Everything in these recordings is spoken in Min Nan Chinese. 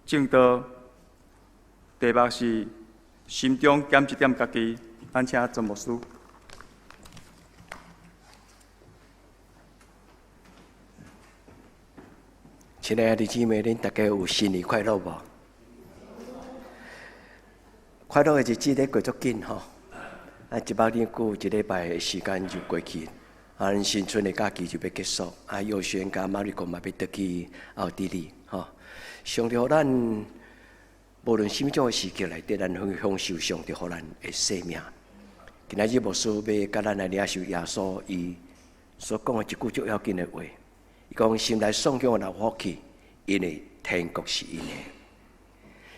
證道，題目是心中減一點家己。咱請曾牧師。親愛的姊妹，恁大家有新年快樂無？快樂的日子咧過足緊吼，啊，一百日久一禮拜的時間就過去，啊，咱新春的假期就欲結束，啊，幼萱佮馬瑞國嘛欲轉去奧地利吼。上帝予咱無論啥物種的時刻內底，咱去享受上帝予咱的生命。今仔日牧師欲佮咱來領受耶穌伊所講的一句足要緊的話，伊講心內爽享的人有福氣，因為天國是𪜶的。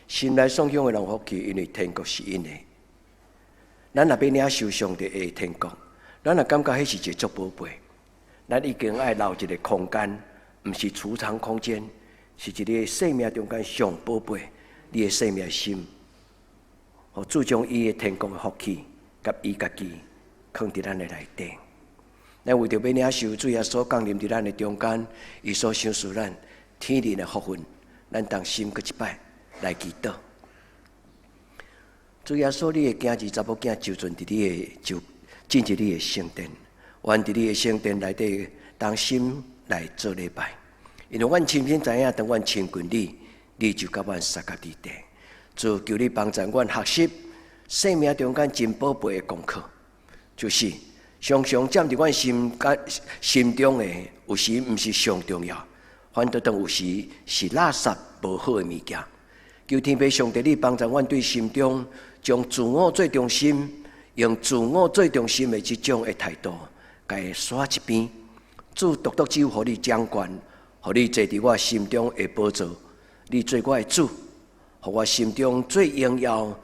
心內爽享的人有福氣，因為天國是𪜶的。咱若欲領受上帝的天國，咱若感覺彼是一個足寶貝，咱一定愛留一個空間，毋是儲藏空間，是一個生命中間上寶貝，你的生命心，予主將伊的天國的福氣，佮伊家己囥佇咱的內底。咱為著欲領受主耶穌降臨佇咱的中間，伊所賞賜咱天靈的福分，咱同心閣一擺來祈禱。主耶穌，你的囝兒查某囝就陣佇你的就進入你的聖殿，願佇你的聖殿內底同心來做禮拜。因為阮深深知影，當阮親近你，你就佮阮相佮佇地。主，求你幫助阮學習生命中間真寶貝的功課，就是常常佔佇阮心間心中的，有時毋是上重要，反倒當有時是垃圾無好的物件。求天父上帝，你幫助阮對心中將自我做中心，用自我做中心的這種的態度，共伊徙一邊。主獨獨只有予你掌權，予你坐佇我心中的寶座，你做我的主，予我心中最榮耀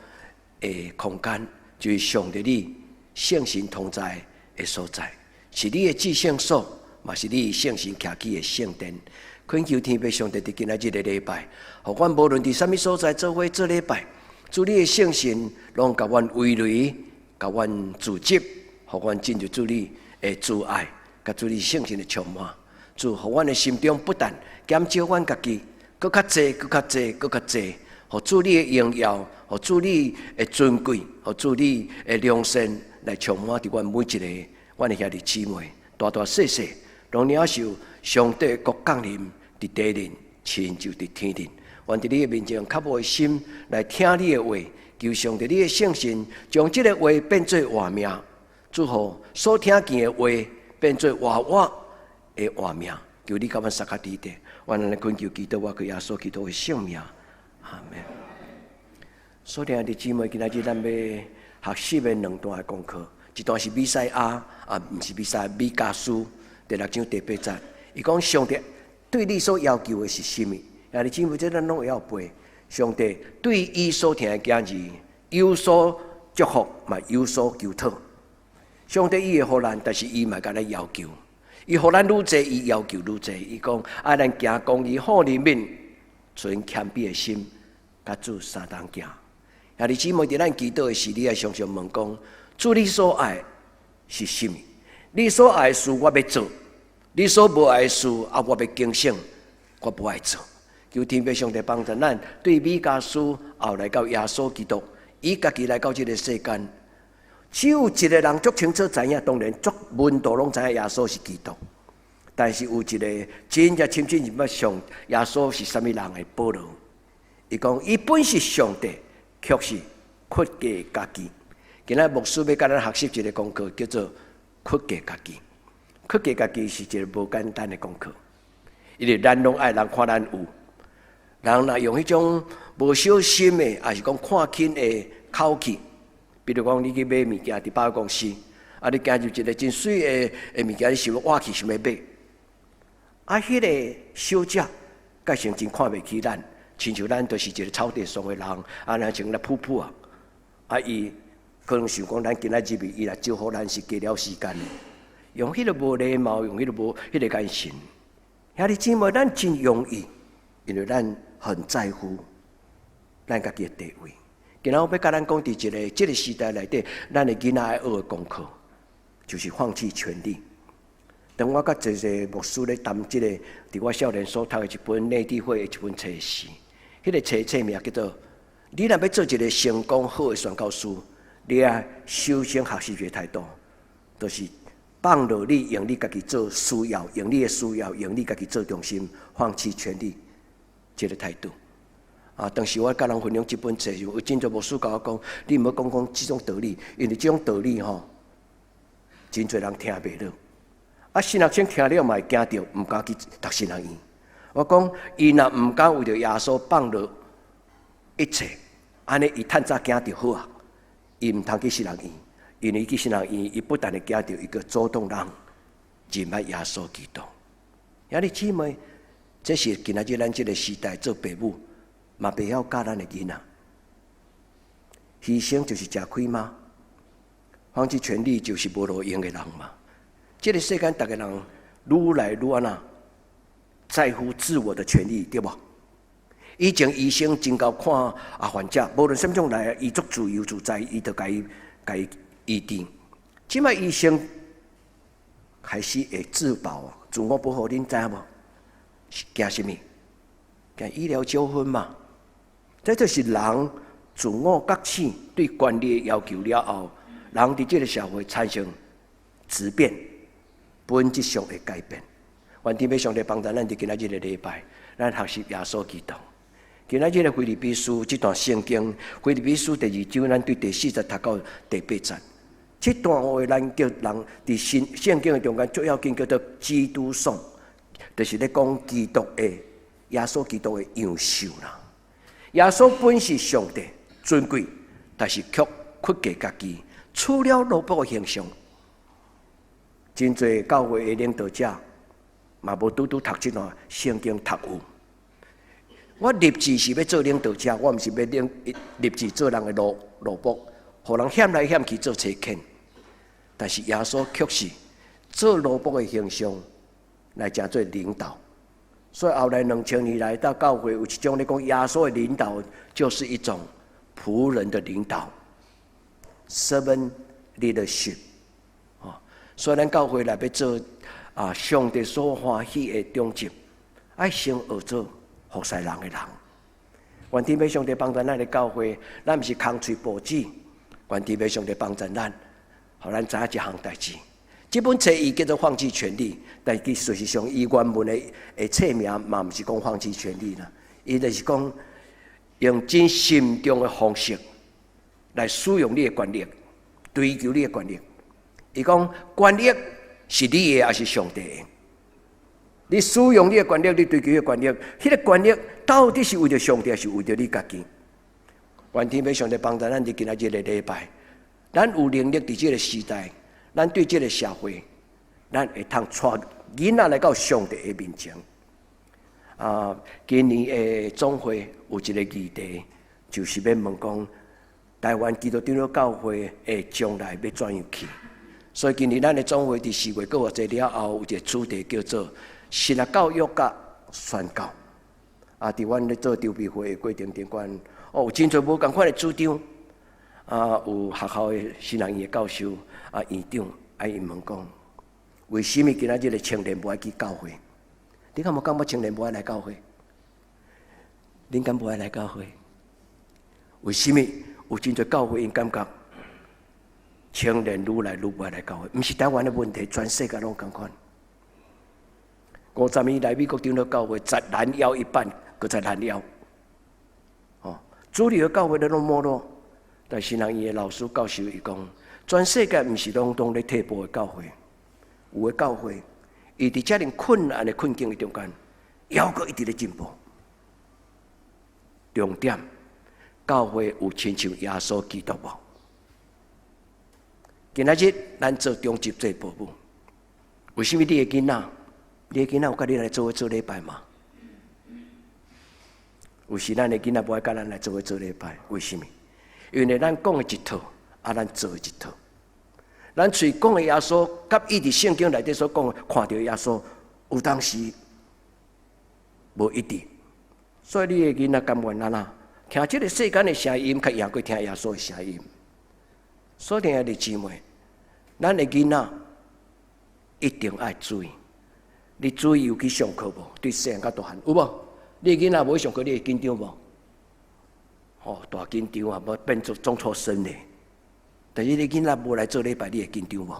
的空間，就是上帝你聖神同在的所在，是你的至聖所，嘛是你聖神徛起的聖殿。懇求天父上帝佇今仔日的禮拜，予阮無論佇啥物所在做伙做禮拜，主你的聖神攏共阮圍內，共阮組織，予阮進入主你的慈愛，佮主你聖神的充滿。主，予阮的心中不但減少阮家己，閣較濟，閣較濟，閣較濟，予主你的榮耀，予主你的尊貴，予主你的良善來充滿佇阮每一个阮的兄弟姊妹，大大細細，攏領受上帝國降臨佇地面，親像佇天頂。願佇你的面前，較無的心來聽你的話，求上帝你的聖神將這个話變做活命，祝福所聽見的話變做活活的活命。求你佮阮相佮佇地，願咱來懇求祈禱，我靠耶穌基督的聖名，阿們。所聽的姊妹，今仔日咱欲學習的兩段的功課，一段是彌賽亞，啊，毋是彌賽亞，彌迦書第六章第八節，伊講上帝對你所要求的是啥物？兄弟姊妹，這咱攏會曉背。上帝對伊所疼的囝兒有所祝福，嘛有所求討。上帝伊會予咱，但是伊嘛共咱要求。伊予咱愈濟，伊要求愈濟。伊講啊，咱行公義、好憐憫、存謙卑的心，佮主相同行。兄弟姊妹，佇咱祈禱的時，你愛常常問講：主，你所愛是啥物？你所愛的事，我欲做；你所無愛的事，啊，我欲警醒，我無愛做。求天父上帝幫助咱，對彌迦書後來到耶穌基督，伊家己來到這个世間，只有一个人足清楚知影，當然足門徒攏知影耶穌是基督，但是有一个真正深深認捌上耶穌是啥物人的保羅，伊講伊本是上帝，卻是屈低家己。今仔牧師欲佮咱學習一个功課，叫做屈低家己。屈低家己是一个無簡單的功課，因為咱攏愛人看咱有。人若用彼種無小心的，抑是講看輕的口氣，比如講你去買物件，佇百貨公司，啊，你行入一个真媠的的物件，你想欲倚去，想欲買，啊，彼个小姐蓋成真看袂起咱，親像咱就是一个草地上的人，啊，若像咧噗噗啊，啊，伊可能想講咱今仔入去，伊來招呼咱是加了時間的，用彼个無禮貌，用彼個無彼个眼神，兄弟姊妹，咱真容易，因為咱很在乎咱家己的地位。今仔我欲共咱講，佇一个這个時代內底，咱的囡仔愛學的功課，就是放棄權力。當我佮濟濟牧師咧談這个，佇我少年所讀的一本內地會的一本冊時，彼个冊冊名叫做：你若欲做一个成功好的宣教師，你愛首先學習一个態度，就是放落你用你家己做需要，用你的需要，用你家己做中心，放棄權力，這个態度。啊，當時我佮人分享這本冊時，有真濟牧師共我講，你毋好講講這種道理，因為這種道理吼，真濟人聽袂落。啊，神學生聽了嘛會驚著，毋敢去讀神學院。我講，伊若毋敢為著耶穌放落一切，按呢伊趁早驚著好啊。伊毋通去神學院，因為伊去神學院，伊不但會驚著，伊閣阻擋人認捌耶穌基督。兄弟姊妹，這是今仔日咱這个時代做爸母嘛袂曉教咱的囡仔。犧牲就是食虧嗎？放棄權力就是無路用的人嗎？這个世間，逐个人愈來愈按怎在乎自我的權利，對無？以前醫生真𠢕看啊患者，無論啥物種來，伊足自由自在，伊就共伊醫治。這擺醫生開始會自保，自我保護，恁知影無？驚啥物？驚醫療糾紛嘛？這就是人自我覺醒對權力的要求了後，人佇這个社會產生質變，本質上的改變。願天父上帝幫助咱佇今仔日的禮拜，咱學習耶穌基督。今仔日的腓立比書這段聖經，腓立比書第二章，咱對第四節讀到第八節。這段話咱叫人佇聖聖經的中間最要緊叫做基督頌，就是咧講基督的耶穌基督的樣式啦。耶穌本是上帝尊貴，但是卻屈低家己，取了奴僕的形象。真濟教會的領導者嘛無拄拄讀這段聖經讀有。我立志是欲做領導者，我毋是欲領立志做人的奴奴僕，予人嫌來嫌去做差遣。但是耶穌卻是做奴僕的形象來成做領導。所以後來2000年來到教會有一種咧講耶穌的領導就是一種僕人的領導，servant leadership。哦，所以咱教會來欲做啊上帝所歡喜的長執，愛先學做服侍人的人。願天父上帝幫助咱的教會，咱毋是空喙報紙。願天父上帝幫助咱，予咱知影一項代誌。這本冊伊叫做放棄權力，但其事實上，伊原文的的冊名嘛毋是講放棄權力啦，伊就是講用真慎重的方式來使用你的權力，追求你的權力。伊講權力是你的，抑是上帝的？你使用你的權力，你追求你的權力，彼个權力到底是為著上帝，抑是為著你家己？願天父上帝幫助咱佇今仔日个禮拜，咱有能力佇這个時代，咱對這个社會，咱會通帶囡仔來到上帝的面前。啊，今年的總會有一個議題，就是欲問講，台灣基督長老教會的將來欲怎樣去？所以今年咱的總會佇4月閣偌濟了後，有一個主題叫做神學教育佮宣教。啊，佇阮咧做籌備會的過程中間，哦，有真濟無仝款的主張。啊，有學校的神學院的教授啊，院長啊，𪜶問講，為啥物今仔日的青年無愛去教會？你敢無感覺青年無愛來教會？恁敢無愛來教會？為啥物有真濟教會𪜶感覺青年愈來愈無愛來教會？毋是台灣的問題，全世界攏仝款。50年來，美國長老教會才攔腰一半，閣再攔腰。哦，主流的教會咧攏沒落。但是神學院的老師教授伊講，全世界毋是攏總咧退步的教會，有的教會，伊佇遮爾困難的困境的中間，猶閣一直咧進步。重點，教會有親像耶穌基督無？今仔日咱做長執做父母，為啥物你的囡仔，你的囡仔有佮你來做伙做禮拜嗎？有時咱的囡仔無愛佮咱來做伙做禮拜，為啥物？因為咱講的一套，啊，咱做的一套。咱喙講的耶穌，佮伊佇聖經內底所講的，看著耶穌，有當時無一致。所以你的囡仔甘願按怎？聽這个世間的聲音，較贏過聽耶穌的聲音。所以兄弟姊妹，咱的囡仔一定愛注意。你注意有去上課無？對細漢到大漢有無？你的囡仔無去上課，你會緊張無？吼，大緊張啊，無變做裝錯身咧。但是你囡仔無來做禮拜，你會緊張無？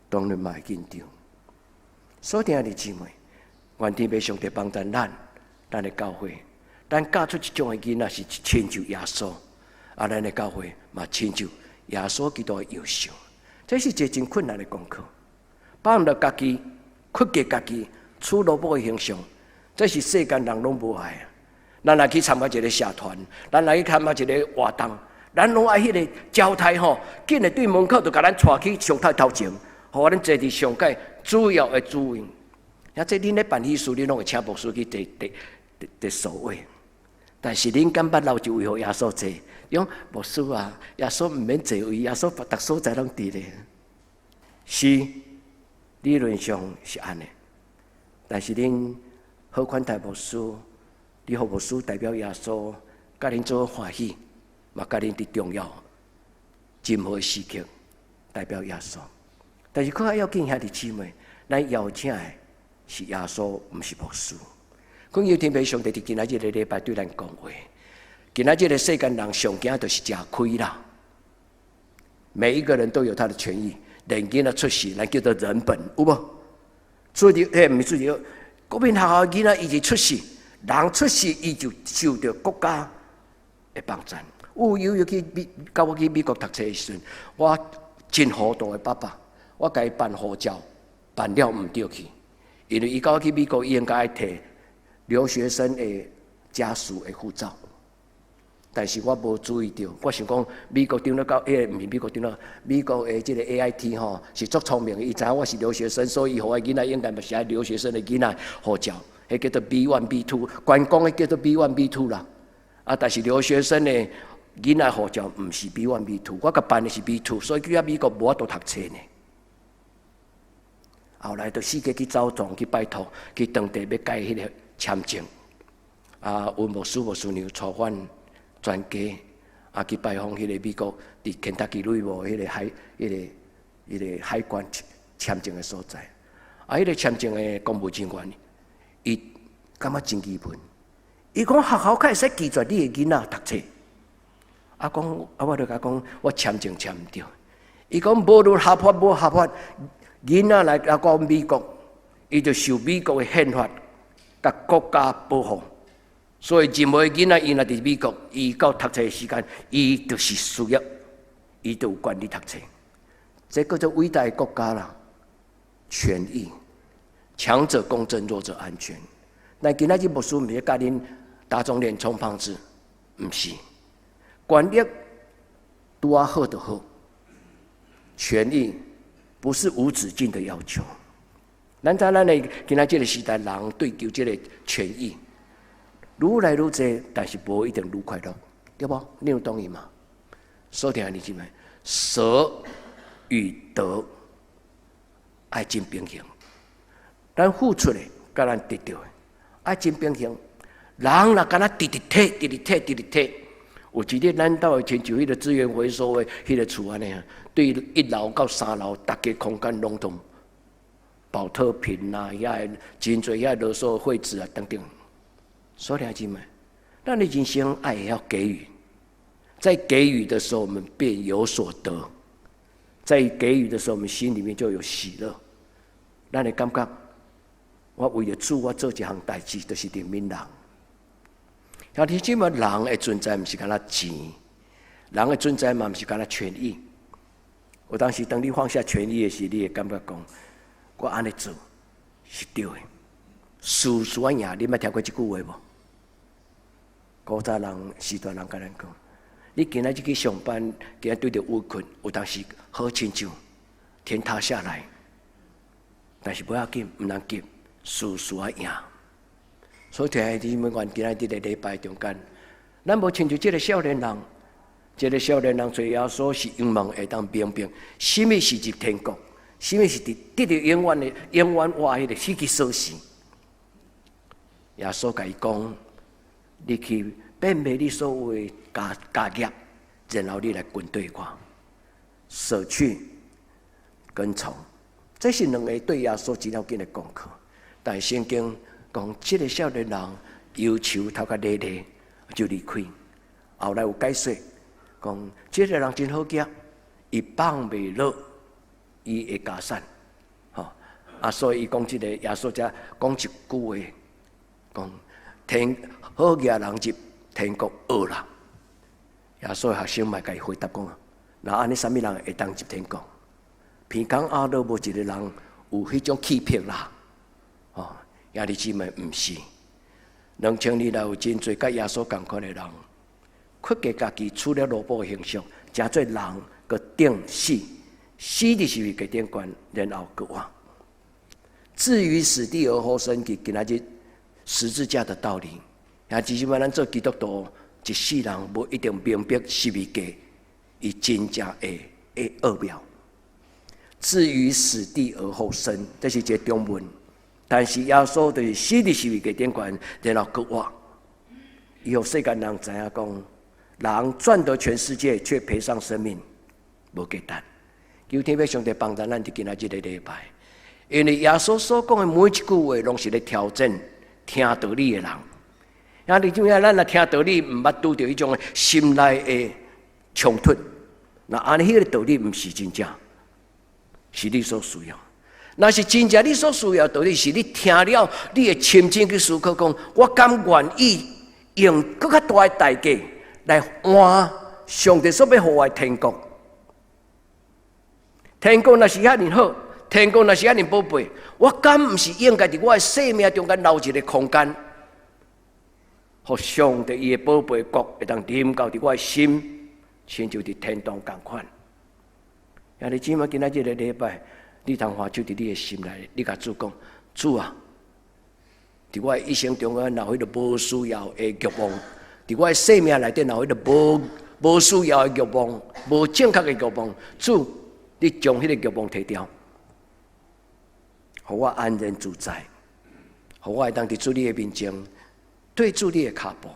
當然嘛會緊張。所以兄弟姊妹，願天父上帝幫助咱，咱的教會，咱教出這種的囡仔是親像耶穌，啊，咱的教會嘛親像耶穌基督的樣式。這是一個真困難的功課，放落家己，克制家己，出蘿蔔的形象，這是世間人攏無愛。咱若去參加一個社團，咱若去參加一個活動，咱攏愛彼個招待吼，緊的對門口就共咱帶去上頭頭前，予咱坐佇上蓋主要的主位。啊，這恁咧辦喜事，恁攏會請牧師去坐坐坐首位。但是恁敢捌留一位予耶穌坐？伊講牧師啊，耶穌毋免坐位，耶穌逐所在攏佇咧。是理論上是按呢，但是恁好款待牧師，你予牧師代表耶穌，共恁做伙歡喜，嘛共恁佇重要任何時刻代表耶穌。但是閣較要緊，兄弟姊妹，咱邀請的是耶穌，毋是牧師。講有天父上帝佇今仔日個禮拜對咱講話，今仔日個世間人上驚就是食虧啦。每一個人都有他的權益，連囡仔出世，咱叫做人本，有無？出入，毋是出入，國民學校囡仔伊一出世，人出世伊就受著國家的幫助。有有有去美，佮我去美國讀冊的時陣，我真糊塗的爸爸，我共伊辦護照，辦了毋對去，因為伊佮我去美國，伊應該愛提留學生的家屬的護照，但是我無注意著，我想講美國長了到，彼個毋是美國長了，美國的這個 AIT 吼是足聰明的，伊知影我是留學生，所以伊予我囡仔應該嘛是愛留學生的囡仔護照，彼叫做 B1 B2，觀光的叫做 B1 B2 啦。啊，但是留學生的囡仔護照毋是 B1 B2，我共辦的是 B2，所以去遐美國無法度讀冊呢。後來就四界去走動，去拜託，去當地欲改彼個簽證。啊，阮牧師牧師娘帶阮全家啊去拜訪彼個美國佇肯塔基路維彼個海、彼個海關簽證的所在。啊，彼個簽證的公務人員，伊感覺真疑問，伊講學校敢會使拒絕你的囡仔讀冊？啊，講啊，我就共講，我簽證簽毋著。伊講無論合法無合法，囡仔來到美國，伊就受美國的憲法佮國家保護。所以任何囡仔伊若佇美國，伊到讀冊的時間，伊就是需要，伊就有權利讀冊。這叫做偉大的國家啦，權益，強者公正，弱者安全。但今仔日牧師毋是教恁打腫臉充胖子，毋是。權益拄仔好就好，權益不是無止境的要求。咱知咱的今仔這個時代，人追求這個權益愈來愈濟，但是無一定愈快樂，對無？你有同意嗎？所以兄弟姊妹，捨與得愛真平衡。咱付出的佮咱得著的愛真平衡。人若敢若直直提，直直提，直直提，有一日咱兜會親像彼個資源回收的彼個厝按呢啊，對一樓到三樓，逐个空間攏總寶特瓶啊，遐個真濟遐垃圾廢紙啊等等。所以兄弟姊妹，咱的人生愛會曉給予，在給予的時候，我們便有所得；在給予的時候，我們心裡面就有喜樂。咱會感覺，我為著主，我做一項代誌，就是憐憫人。兄弟姊妹，人的存在毋是干焦錢，人的存在嘛毋是干焦權益。有當時當你放下權益的時，你會感覺講，我按呢做是對的。事事愛贏，你捌聽過這句話無？古早人時代人共咱講，你今仔日去上班，今仔拄著危困，有當時好親像天塌下來，但是無要緊，毋通急，事事愛贏。所以聽你們願今仔日佇禮拜中間，咱無親像這個少年人，這個少年人揣耶穌是仰望會當明白，啥物是入天國，啥物是佇得著永遠的永遠活彼個彼個鎖匙。耶穌共伊講：你去變賣你所有的家業，然後你來跟隨我，捨去跟從，這是兩個對耶穌真要緊的功課。但聖經講，這個少年人憂愁頭殼咧咧，就離開。後來有解說，講這个人真好額，伊放袂落伊的家產，吼啊，所以伊講這个耶穌才講一句話，講天好額人入天國厄啦。耶穌學生嘛共伊回答講啊，若按呢啥物人會當入天國？鼻孔壓都無一个人有彼種氣魄啦，吼，兄弟姊妹毋是，2000年來有真濟佮耶穌仝款的人，屈過家己，取了奴僕的形象，成做人，閣釘死，死佇十字架頂懸，然後閣活。置於死地而後生，是今仔日十字架的道理。兄弟姊妹，咱做基督徒，一世人無一定明白十字架伊真正的奧妙。置於死地而後生，這是一个中文。但是耶穌就是死佇十字架頂懸，然後閣活。伊予世間人知影講，人賺得全世界，卻賠上生命，無簡單。求天父上帝幫助咱佇今仔這个禮拜，因為耶穌所講的每一句話，攏是咧挑戰聽道理的人。啊，你知影咱若聽道理，毋捌拄著彼種心內的衝突，那按呢彼个道理毋是真正，是你所需要。若是真正你所需要道理，是你聽了，你會深深去思考，講我敢願意用閣較大的代價來換上帝所欲予我的天國。天國若是遐爾好，天國若是遐爾寶貝，我敢毋是應該佇我的生命中間留一个空間，予上帝伊的寶貝國會當臨到佇我的心，親像佇天堂仝款。兄弟姊妹，今仔這个禮拜，你通還手佇你的心內，你共主講：主啊，佇我的一生中間，若有彼个無需要的欲望，佇我的生命內底，若有彼个無需要的欲望，無正確的欲望，主，你將彼个欲望提掉，予我安然自在，予我會當佇主你的面前，對主你的跤步。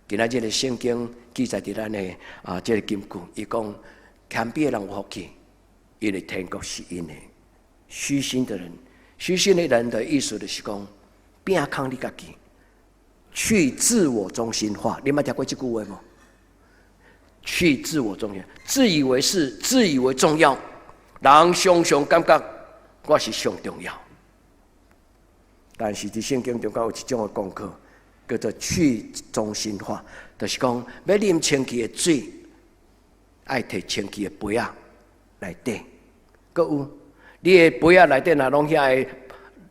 今仔這个聖經記載佇咱的啊，這个金句，伊講謙卑的人有福氣，因為天國是𪜶的。虛心的人，虛心的人的意思就是講，摒空你家己，去自我中心化。你捌聽過這句話無？去自我中心，自以為是，自以為重要，人常常感覺我是上重要。但是佇聖經中間有一種的功課，叫做去中心化，就是講欲啉清氣的水，愛提清氣的杯仔內底。閣有，你的杯仔內底若攏遐个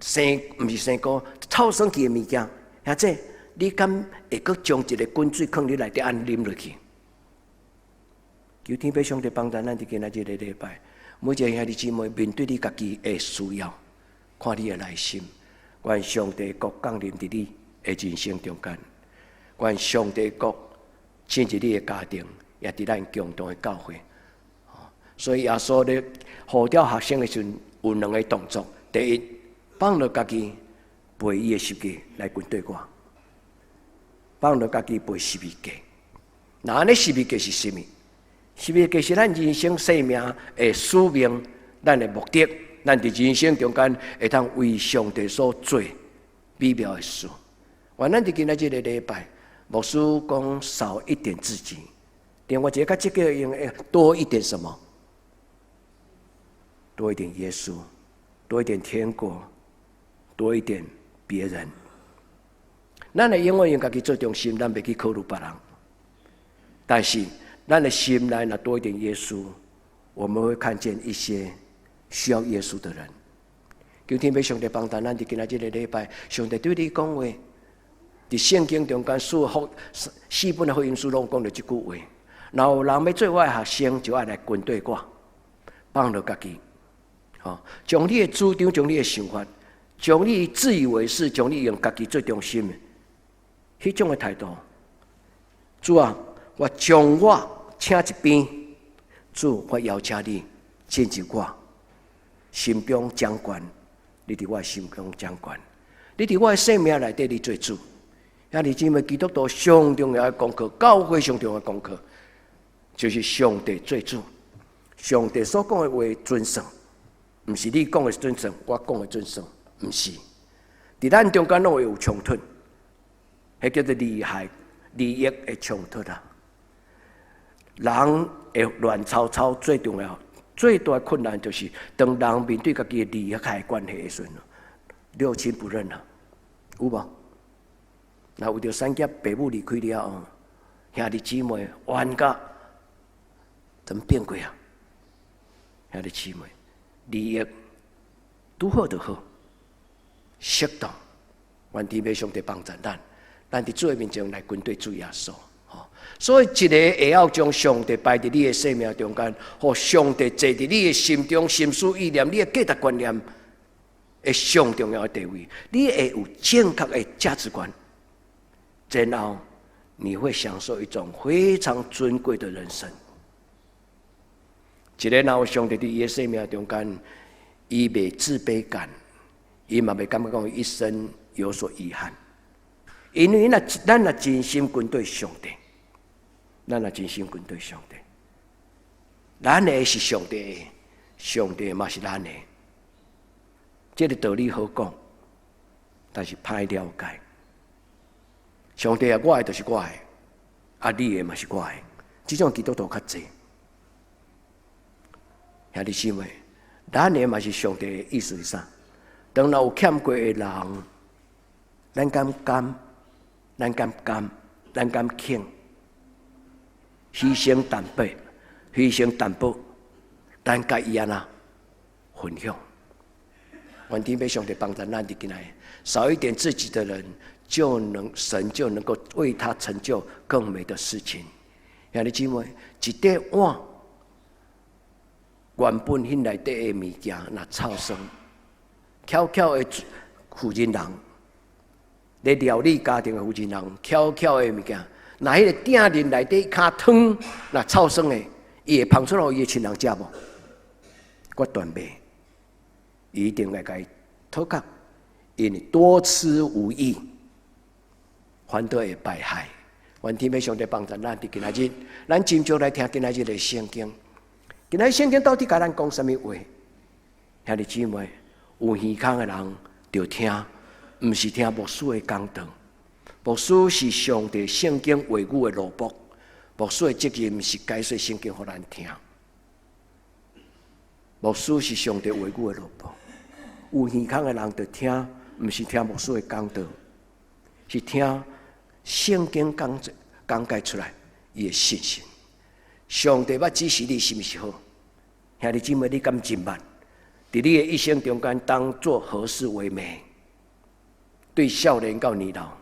生，毋是生菇，臭酸氣的物件，遐這你敢會閣將一个滾水囥佇內底按啉落去？求天父上帝幫助咱佇今仔這个禮拜，每一个兄弟姊妹面對你家己的需要，看你的內心，願上帝國降臨佇你的人生中間，願上帝國進入你的家庭，也佇咱共同的教會。所以耶穌咧呼召學生的時陣，有兩个動作：第一，放落家己背伊的十字來跟綴我；放落家己背十字架。那按呢十字架是啥物？十字架是咱人生生命的使命，咱的目的，咱佇人生中間會當為上帝所做美妙的事。願咱佇今仔這个禮拜，牧師講少一點自己，另外一个較積極的用，多一點什麼？多一點耶穌，多一點天國，多一點別人。咱會永遠用家己做中心，咱袂去考慮別人。但是，咱的心內若多一點耶穌，我們會看見一些需要耶穌的人。求天父上帝幫助咱佇今仔這个禮拜，上帝對你講話，佇聖經中間四本的福音書攏講著這句話。若有人欲做我的學生，就愛來跟綴我，放落家己，吼，將你的主張，將你的想法，將你自以為是，將你用家己做中心的彼種的態度。主啊，我將我請一邊，主，我邀請你進入我心中掌權，你佇我心中掌權，你佇我的生命內底，你做主。兄弟姊妹，基督徒上重要的功課，教會上重要的功課，就是上帝做主。上帝所講的話準算，毋是你講的準算，我講的準算，毋是。佇咱中間攏會有衝突，彼叫做利害利益的衝突啊。人會亂糟糟，最重要、最大的困難就是當人面對家己的利益害關係的時陣，六親不認啊，有無？若為著產業，爸母離開了後，兄弟姊妹冤家怎麼變過啊？兄弟姊妹，利益拄好就好，適當，願天父上帝幫助咱，咱佇主的面前來跟綴主耶穌。所以，一個會曉將上帝擺佇你的生命中間，予上帝坐佇你的心中、心思意念、你的價值觀念的上重要的地位，你會有正確的價值觀，然後你會享受一種非常尊貴的人生。一個若有上帝佇伊的生命中間，伊袂自卑感，伊嘛袂感覺講一生有所遺憾，因為若咱若真心跟綴上帝。咱若真心跟綴上帝，咱的是上帝的，上帝嘛是咱的。這個道理好講，但是歹了解。上帝啊，我的就是我的，啊，你的嘛是我的。這種基督徒較濟。兄弟姊妹，咱的嘛是上帝的意思是啥？當若有欠過的人，咱敢甘？咱敢甘？咱敢肯？犧牲淡薄，犧牲淡薄，咱共伊按怎分享。願天父上帝幫助咱佇今仔日，少一點自己的人，就能神就能夠為他成就更美的事情。兄弟姊妹，一塊碗原本彼內底的物件，若臭酸，巧巧的負責人，咧料理家庭的負責人，巧巧的物件。若彼个鼎面內底較湯，若臭酸的，伊會芳出來予伊的親人食無？決斷袂，伊一定會共伊討殼，因為多吃無益，反倒會敗害。願天父上帝幫助咱佇今仔日，咱斟酌來聽今仔日的聖經。今仔日聖經到底共咱講啥物話？兄弟姊妹，有耳孔的人就聽，毋是聽牧師的講道。牧師是上帝聖經話語的奴僕，牧師的責任是解說聖經予咱聽。牧師是上帝話語的奴僕，有耳孔的人就聽，毋是聽牧師的講道，是聽聖經講講解出來伊的信息。上帝捌指示你啥物是好？兄弟姊妹，你敢真捌？佇你的一生中間，當做何事為美？對少年到年老。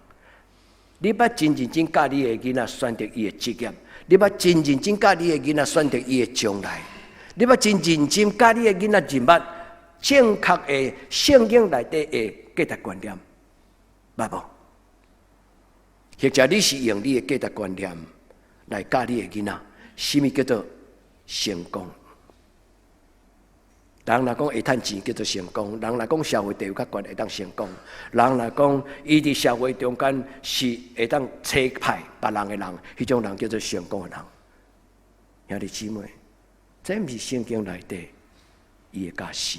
你捌真認真教你的囡仔選擇伊的職業，你捌真認真教你的囡仔選擇伊的將來，你捌真認真教你的囡仔認捌正確的聖經內底的價值觀念，捌無？或者你是用你的價值觀念來教你的囡仔，啥物叫做成功？人若講會趁錢叫做成功，人若講社會地位較懸會當成功，人若講伊佇社會中間是會當揣歹別人的人，彼種人叫做成功的人。兄弟姊妹，這毋是聖經內底伊的教示。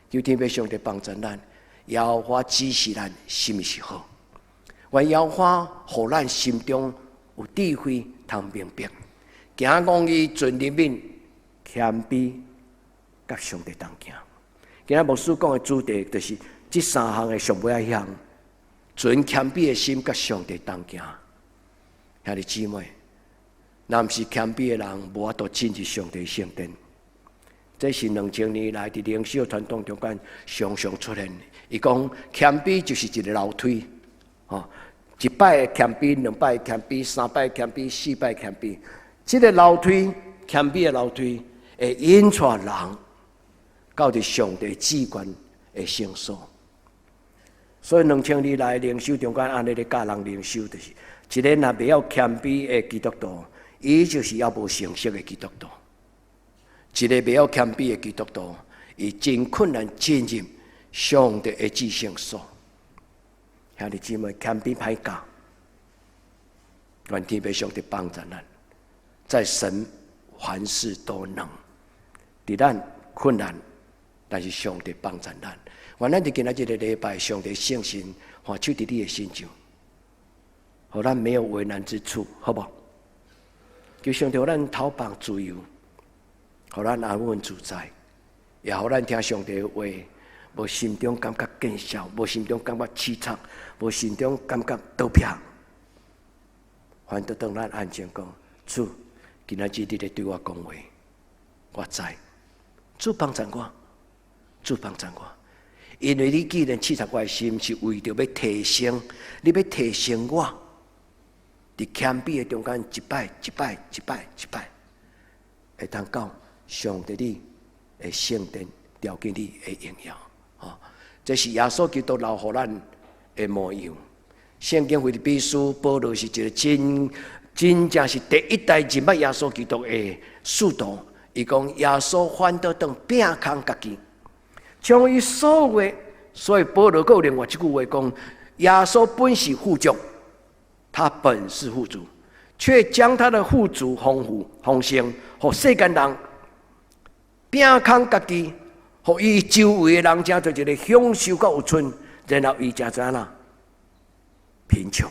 求天父上帝幫助咱，耶和華指示咱啥物是好，願耶和華予咱心中有智慧通明白，行公義、存憐憫、謙卑。佮上帝同行。今仔牧師講的主題就是這三項的上尾仔彼項，存謙卑的心佮上帝同行。兄弟姊妹，若毋是謙卑的人，無法度進入上帝聖殿。這是2000年來佇靈修傳統中間常常出現。伊講謙卑就是一個樓梯，吼，一擺的謙卑，兩擺的謙卑，三擺謙卑，四擺謙卑。這個樓梯，謙卑的樓梯，會引帶人到佇上帝至懸的聖所。所以2000年來靈修中間按呢咧教人靈修，就是一個若袂曉謙卑的基督徒，伊就是猶無成熟的基督徒。一個袂曉謙卑的基督徒，伊真困難進入上帝的至聖所。兄弟姊妹，謙卑歹教，願天父上帝幫助咱，在神凡事都能，佇咱困難，但是上帝幫助咱。願咱佇今仔這個禮拜，上帝聖神按手佇你的身上，予咱沒有為難之處，好無？求上帝予咱逃亡自由，予咱安穩自在，也予咱聽上帝的話，無心中感覺見笑，無心中感覺淒慘，無心中感覺倒撇。反倒當咱安靜講，主，今仔日你咧對我講話，我知。主幫贊我，主幫贊我，因為你既然試察我的心，是為著欲提升，你欲提升我，佇謙卑的中間，一擺一擺一擺一擺，會當到上帝你的聖殿，朝見你的榮耀。吼，這是耶穌基督留予咱的模樣。聖經腓立比書，保羅是一個真真正是第一代認捌耶穌基督的使徒。伊講耶穌反倒轉摒空家己，將伊所有的，所以保羅閣有另外一句話講：耶穌本是富足，他本是富足，卻將他的富足豐富豐盛，予世間人摒空家己，予伊周圍的人成做一個享受閣有剩，然後伊成做按怎貧窮。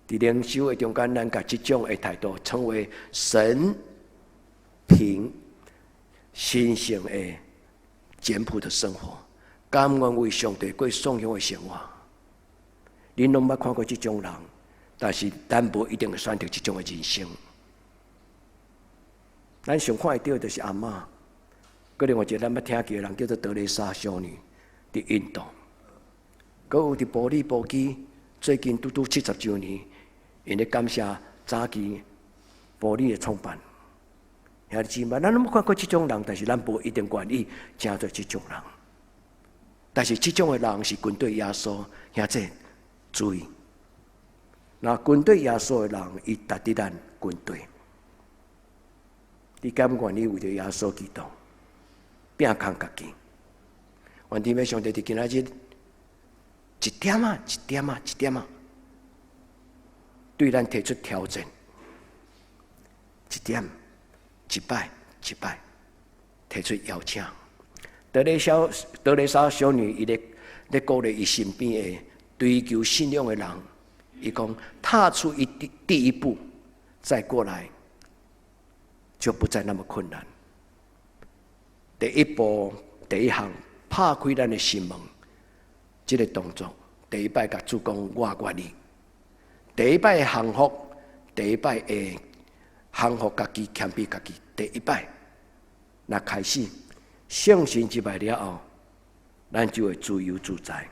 佇靈修的中間，咱共這種的態度稱為神貧神聖的簡樸的生活，甘願為上帝過頌揚的生活。恁攏捌看過這種人，但是咱無一定會選擇這種的人生。咱上看會著就是阿嬤，閣另外一個咱捌聽過的人叫做德蕾莎修女，佇印度，閣有佇玻利波基，最近拄拄70週年，𪜶咧感謝早期玻璃的創辦。兄弟姊妹，咱攏捌看過這種人，但是咱無一定願意成做這種人。但是這種的人是跟隨耶穌，兄弟注意，若跟隨耶穌的人，伊值得咱跟隨。你甘願意為著耶穌基督摒空家己？願天父上帝佇今仔日一點仔，一點仔，一點仔，對咱提出挑戰，一點。一擺一擺提出邀請，德蕾莎修女伊咧咧鼓勵伊身邊的追求信仰的人，伊講踏出一第第一步，再過來就不再那麼困難。第一步第一項，拍開咱的心門，這個動作，第一擺共主講我願意，第一擺降服，第一擺會降服家己，謙卑家己。第一擺，若開始聖神入來了後，咱就會自由自在，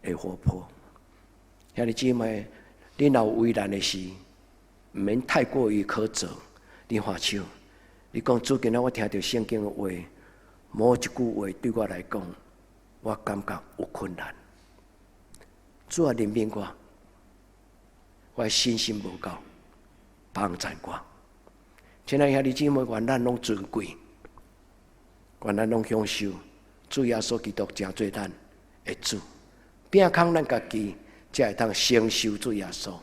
會活潑。兄弟姊妹，你若有為難的事，毋免太過於苛責。你揮手，你講主今仔我聽著聖經的話，某一句話對我來講，我感覺有困難。主啊，憐憫我，我的信心無夠，幫贊我。親愛兄弟姊妹，願咱攏尊貴，願咱攏享受主耶穌基督成做咱的主，摒空咱家己，才會當承受主耶穌。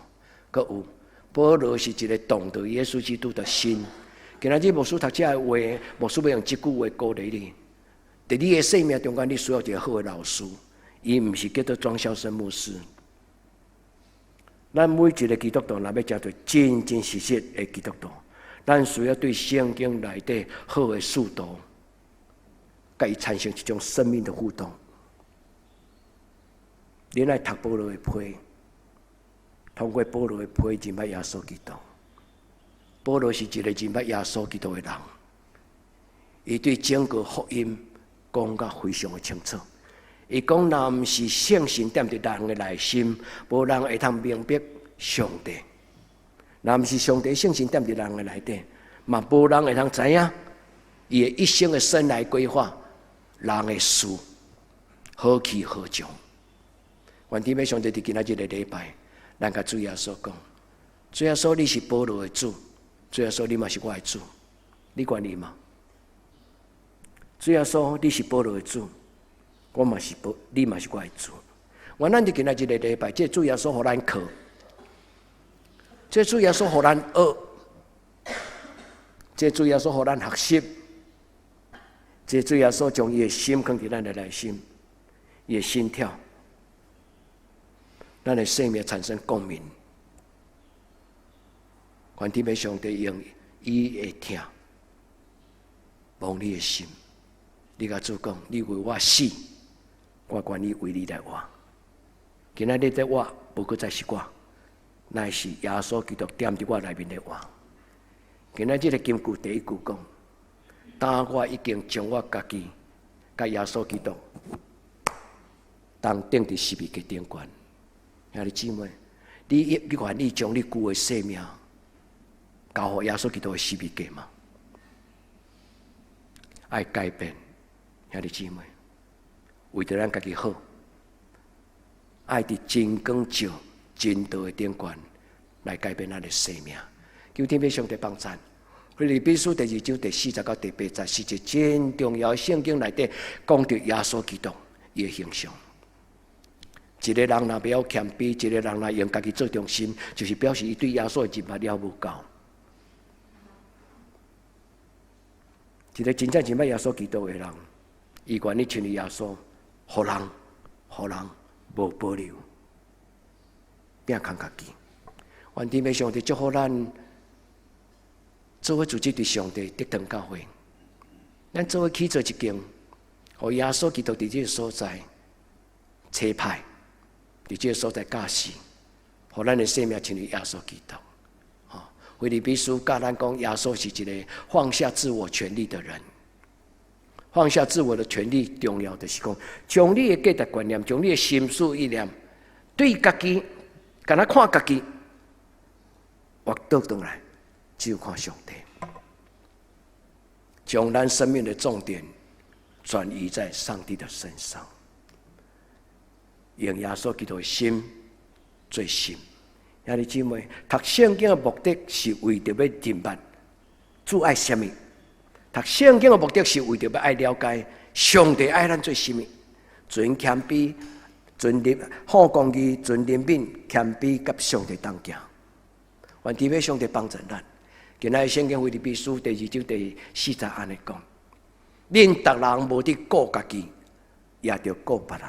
閣有保羅是一個懂得耶穌基督的心。今仔日牧師讀這个話，牧師欲用這句話鼓勵你。佇你的生命中間，你需要一個好的老師，伊毋是叫做莊孝生牧師。咱每一個基督徒，若欲成做真真實實的基督徒，咱需要對聖經內底好的使徒，共伊產生一種生命的互動。恁愛讀保羅的批，通過保羅的批認捌耶穌基督。保羅是一個認捌耶穌基督的人，伊對整個福音講甲非常的清楚。伊講，若毋是聖神踮佇人的內心，無人會通明白上帝。若毋是上帝聖神踮佇人的內底，嘛無人會通知影伊的一生的生涯規劃，人的事何去何從。願天父上帝佇今仔日個禮拜，咱共主耶穌講：主耶穌，你是保羅的主，主耶穌，你嘛是我的主，你願意嗎？主耶穌，你是保羅的主，我嘛是保，你嘛是我的主。願咱佇今仔日個禮拜，這個主耶穌予咱靠，這個主耶穌予咱學，這個主耶穌予咱學習，這個主耶穌將伊的心囥佇咱的內心，伊的心跳。咱的生命產生共鳴。願天父上帝用伊的疼，摸你的心。你共主講，你為我死，我願意為你來活。今仔日的我，無閣再是我，乃是耶穌基督踮佇我內面的活。今仔日這个金句第一句講，當我已經將我家己佮耶穌基督同釘佇十字架頂懸。兄弟姊妹，你願意將你舊的生命交予耶穌基督的十字架嗎？愛改變，兄弟姊妹，為著咱家己好，愛佇真光照、真道的頂懸來改變咱的生命。求天父上帝幫贊。腓立比書第二章第四節到第八節是一個真重要的聖經內底講著耶穌基督伊的形象。一個人若袂曉謙卑，一個人若用家己做中心，就是表示伊對耶穌的認識了無夠。一個真正認識耶穌基督的人，伊願意親像耶穌，予人，予人無保留，摒空家己。願天父上帝祝福咱，做伙組織佇上帝得堂教會，咱做伙起做一間，予耶穌基督佇這個所在差派，佇這個所在教示，予咱的生命親像耶穌基督。吼，腓立比書教咱講，耶穌是一個放下自我權利的人，放下自我的權利，重要就是講，將你的價值觀念，將你的心思意念，對家己，敢若看家己，我倒轉來，只有看上帝，將咱生命的重點轉移在上帝的身上，用耶穌基督的心做心。兄弟姊妹，讀聖經的目的是為著欲認捌主愛啥物？讀聖經的目的是為著欲愛了解上帝愛咱做啥物？存謙卑，存憐，好公義，存憐憫，謙卑，佮上帝同行。願天父上帝幫助咱。今仔日聖經腓立比書第二章第四節按呢講：恁逐人無佇顧家己，也著顧別人。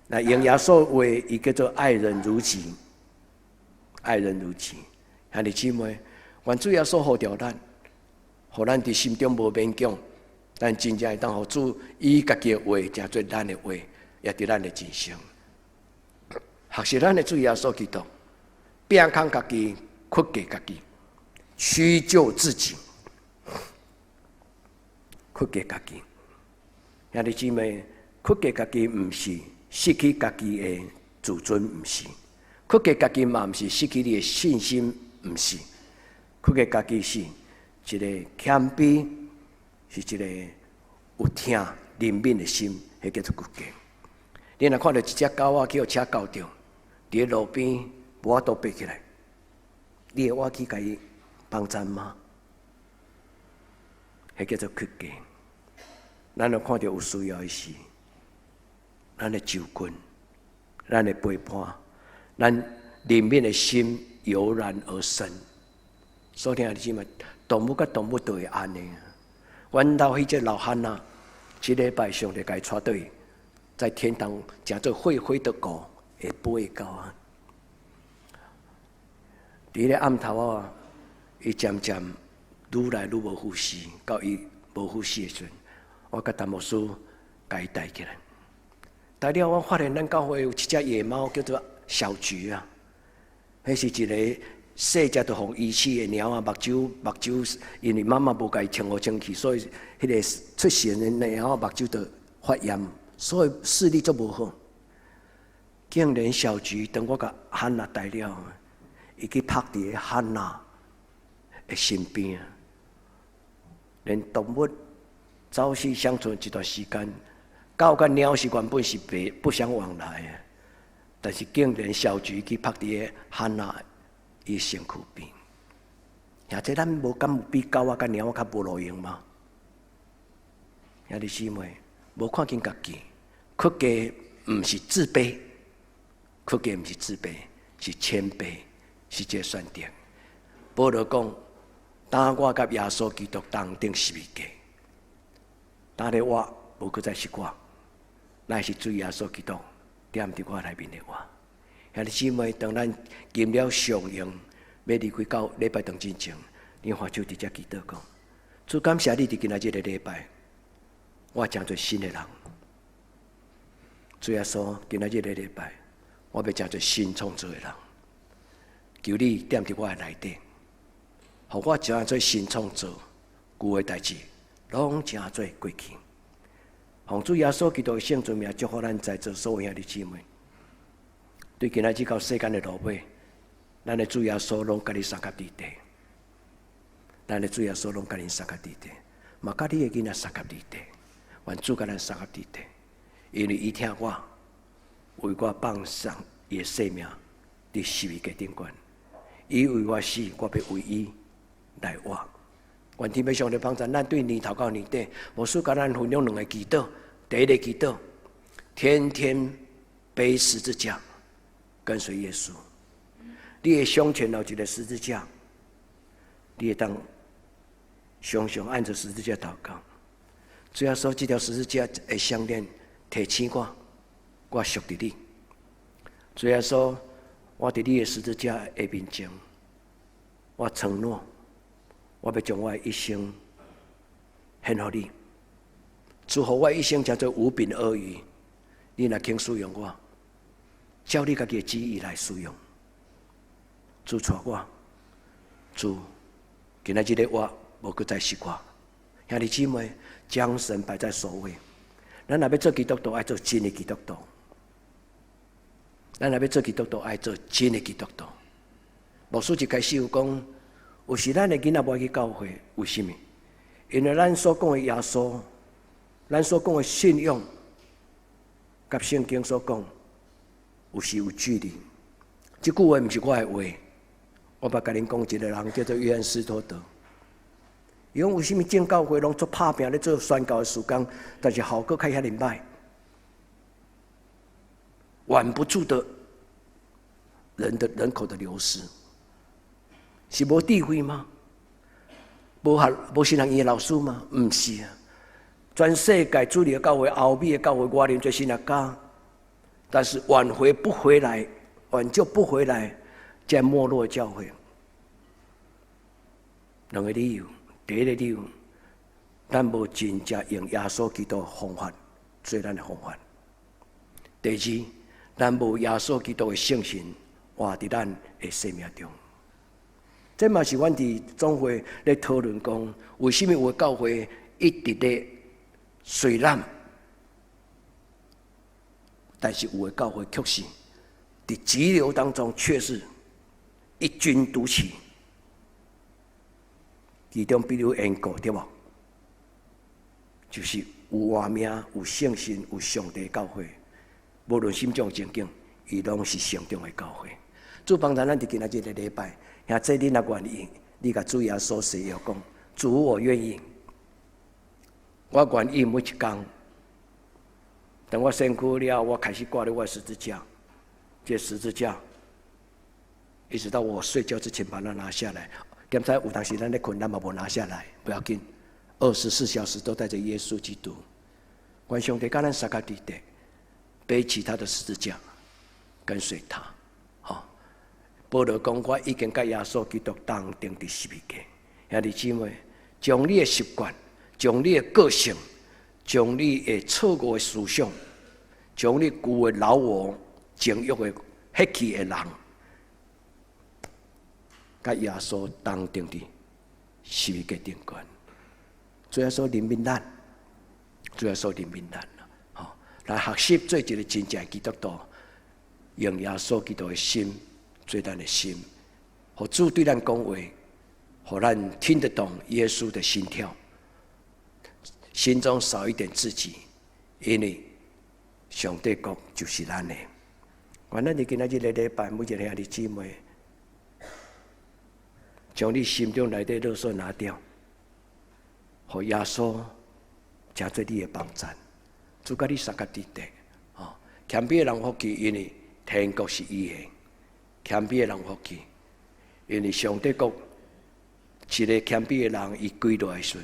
那用耶穌話，伊叫做愛人如己。愛人如己，兄弟姊妹，願主耶穌呼召咱，予咱佇心中無勉強，咱真正會當予主以家己的話，成做咱的話，也佇咱的人生。學習咱的主耶穌基督，摒空家己，屈己家己，屈就自己，屈己家己。兄弟姊妹，屈己家己毋是失去家己的自尊，毋是。屈己家己嘛，毋是失去你的信心，毋是。屈己家己是一個謙卑，是一個有疼憐憫的心，彼叫做屈己。你若看著一隻狗仔去予車轎著，佇咧路邊無法度爬起來，你會倚去共伊幫贊嗎？彼叫做屈己。咱若看著有需要的時，咱會就近，咱會陪伴。咱憐憫的心油然而生。所以兄弟姊妹，動物佮動物都會按呢。阮兜彼隻老漢仔，這禮拜上帝共伊帶轉去，在天堂成做會飛的狗，會飛的狗仔。佇彼个暗頭仔，伊漸漸愈來愈無呼吸，到伊無呼吸的時陣，我佮陳牧師共伊帶起來。帶了，我發現咱教會有一隻野貓，叫做小菊啊，彼是一個細隻就予遺棄的貓仔，目睭因為媽媽無共伊清好清氣，所以彼個出世的貓仔目睭就發炎，所以視力足無好。竟然小菊當我共漢娜帶了，伊去趴佇个漢娜的身邊，連動物朝夕相處一段時間，狗佮貓是原本是袂不相往來的。但是竟然小菊去趴佇个漢娜伊身軀邊，兄這咱無敢有比狗仔佮貓仔較無路用嗎？兄弟姊妹，無看輕家己，屈己毋是自卑，屈己毋是自卑，是謙卑，是一個選擇。保羅講：當我佮耶穌基督同釘十字架，當咧我無閣再是我，乃是主耶穌基督踮佇我內面的我。兄弟姊妹，當咱經了上榮，欲離開到禮拜堂之前，你頤手佇遮祈禱講：主，感謝你佇今仔日个禮拜，我成做新的人。主耶穌，今仔日个禮拜，我欲成做新創造的人。求你踮佇我的內底，予我成做新創造，舊的代誌攏成做過去。奉主耶穌基督的聖尊名，祝福咱在座所有兄弟姊妹。對今仔日到世間的落尾，咱的主耶穌攏佮你相佮佇底。咱的主耶穌攏佮你相佮佇底，嘛佮你的囡仔相佮佇底。願主佮咱相佮佇底，因為伊疼我，為我放上伊的性命佇十字架頂懸。伊為我死，我欲為伊來活。願天父上帝幫助咱，對年頭到年底，牧師共咱分享兩个祈禱。第一个祈禱，天天背十字架，跟隨耶穌。你的胸前有一個十字架，你會當常常按著十字架禱告。主耶穌，這條十字架的項鏈提醒我，我屬佇你。主耶穌，我佇你的十字架的面前，我承諾，我欲將我的一生獻予你。祝福我一生成做無柄鱷魚，你若肯使用我，照你家己的旨意來使用。主帶我，主，今仔日的我無閣再是我。兄弟姊妹，將神擺在首位。咱若欲做基督徒，愛做真的基督徒。咱若欲做基督徒，愛做真的基督徒。牧師一開始有講，有時咱的囡仔無愛去教會，為啥物？因為咱所講的耶穌，咱所講的信仰，佮聖經所講，有時有距離。這句話毋是我的話，我捌共恁講一個人叫做約翰斯托德。伊講為啥物正教會攏足拍拚咧做宣教的事工，但是效果較遐爾䆀，挽不住的人的人口的流失，是無智慧嗎？無學無神學院的老師嗎？毋是啊！全世界主流教會、歐美的教會，偌濟神學家，但是挽回不回來，挽救不回來，這沒落的教會。兩個理由，第一個理由，咱無真正用耶穌基督的方法做咱的方法；第二，咱無耶穌基督的聖神活佇咱的生命中。這嘛是阮佇總會咧討論講，為啥物有的教會一直咧衰爛，但是有的教會卻是佇急流當中卻是異軍突起。其中比如緣故對無？就是有活命、有聖神、有上帝教會，無論啥物種情景，伊攏是成長的教會。主幫助咱佇今仔日個禮拜，兄弟你若願意，你共主耶穌誓約講：主，我願意，我願意每一工，等我身軀了，我開始掛咧我的十字架，這十字架，一直到我睡覺之前把它拿下來。現在有當時咱咧睏，咱嘛無拿下來，不要緊。24小時都帶著耶穌基督，願上帝佮咱相佮佇底，背起他的十字架，跟隨他。吼，保羅講，我已經佮耶穌基督同釘佇十字架。兄弟姊妹，將你的習慣，將你的個性，將你的錯誤的思想，將你舊的老我、情欲的血氣的人，佮耶穌同釘佇十字架頂懸。主耶穌憐憫咱，主耶穌憐憫咱，吼，來學習做一個真正的基督徒，用耶穌基督的心做咱的心，予主對咱講話，予咱聽得懂耶穌的心跳，心中少一點自己，因為上帝國就是咱的。願咱佇今仔日個禮拜，每一個兄弟姊妹，將你心中內底垃圾拿掉，予耶穌成做你的幫贊，主佮你相佮佇底，吼，謙卑的人有福氣，因為天國是伊的；謙卑的人有福氣，因為上帝國一個謙卑的人，伊跪落來時，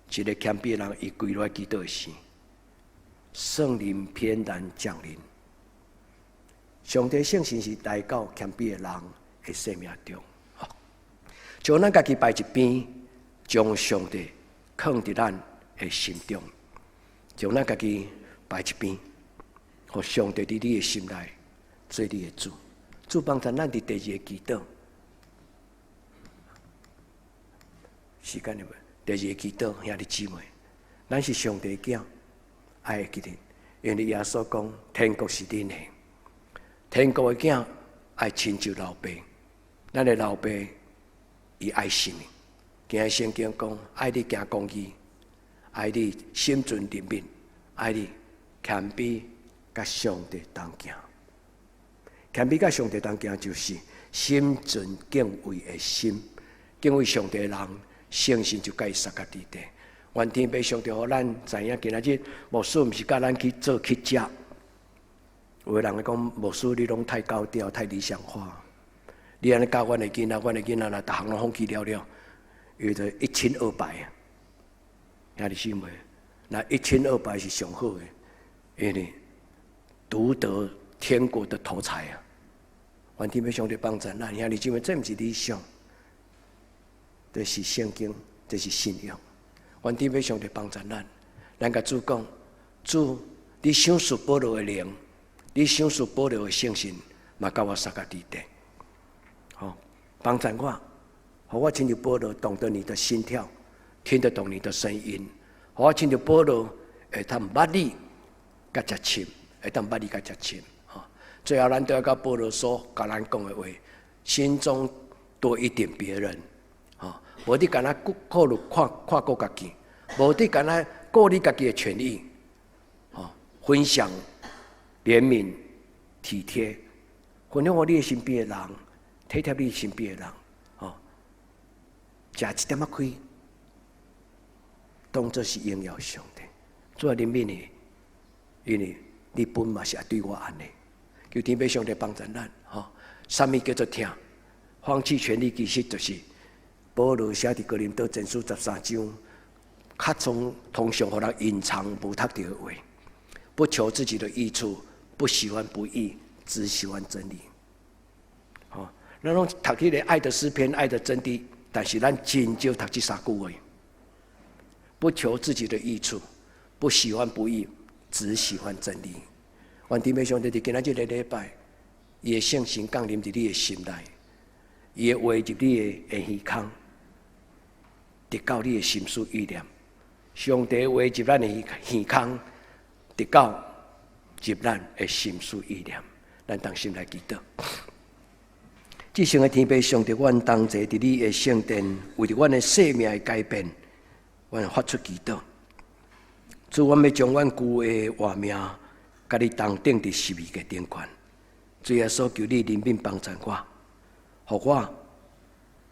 一個謙卑的人，伊跪落來祈禱時，聖靈翩然降臨，上帝聖神是來到謙卑的人的生命中。將咱家己擺一邊，將上帝囥佇咱的心中，將咱家己擺一邊，予上帝佇你的心內做你的主。主幫助咱佇第二個祈禱，時間的問，第二個祈禱，兄弟姊妹，咱是上帝囝，愛會記得，因為耶穌講，天國是恁的，天國的囝愛親像老爸，咱的老爸。伊愛啥物？今日聖經講，愛你行公義，愛你心存憐憫，愛你謙卑佮上帝同行。謙卑佮上帝同行，就是心存敬畏的心，敬畏上帝的人，聖神就佮伊相佮佇底。願天父上帝予咱知影，今仔日牧師毋是教咱去做乞食。有的人會講，牧師你攏太高調、太理想化。你按呢教阮的囡仔，阮的囡仔若逐項攏放棄了了，伊就一清二白啊！兄弟姊妹，那一清二白是上好的，因為獨得天國的頭彩啊！願天父上帝幫助咱，兄弟姊妹，這毋是理想，這是聖經，這是信仰。願天父上帝幫助咱，咱共主講，主，你賞賜保羅的靈，你賞賜保羅的聖神，嘛佮我相佮佇底。吼，幫助我，予我親像保羅懂得你的心跳，聽得懂你的聲音，予我親像保羅會通捌你閣遮深，會當捌你閣遮深。吼，最後咱都要佮保羅所共咱講的話，心中多一點別人，吼，無你干焦顧考慮看看顧家己，無你干焦顧你家己的權益，吼，分享、憐憫、體貼，分享予你的身邊的人。體貼你身邊的人，吼，食一點仔虧，當作是榮耀上帝。主啊，憐憫你，因為你本嘛是愛對我按呢。求天父上帝幫助咱，吼。啥物叫做疼？放棄權利其實就是保羅寫佇哥林多前書13章，較從通常予人隱藏無讀著的話，不求自己的益處，不喜歡不義，只喜歡真理。吼。咱攏讀彼個愛的詩篇、愛的真諦，但是咱真少讀這三句話。不求自己的益處，不喜歡不義，只喜歡真理。願天父上帝佇今仔這個禮拜，伊的聖神降臨佇你的心內，伊的話入你的耳孔，直到你的心思意念。上帝話入咱的耳孔，直到入咱的心思意念。咱同心來祈禱。至聖的天父上帝，阮同齊佇你的聖殿，為著阮的生命的改變，阮發出祈禱。主，阮欲將阮舊的活命，共你同釘佇十字架頂懸。主耶穌，求你憐憫幫助我，予我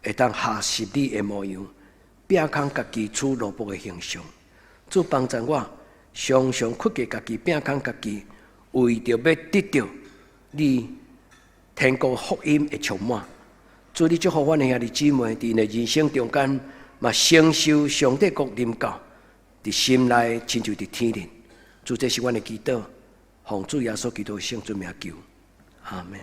會當學習你的模樣，摒空家己取奴僕的形象。主幫助我，常常克制家己，摒空家己，為著欲得著你天國福音的充滿。主，你祝福阮的兄弟姊妹，佇𪜶的人生中間，嘛承受上帝國臨到，佇心內親像佇天頂。主，這是阮的祈禱，奉主耶穌基督的聖尊名求，阿門。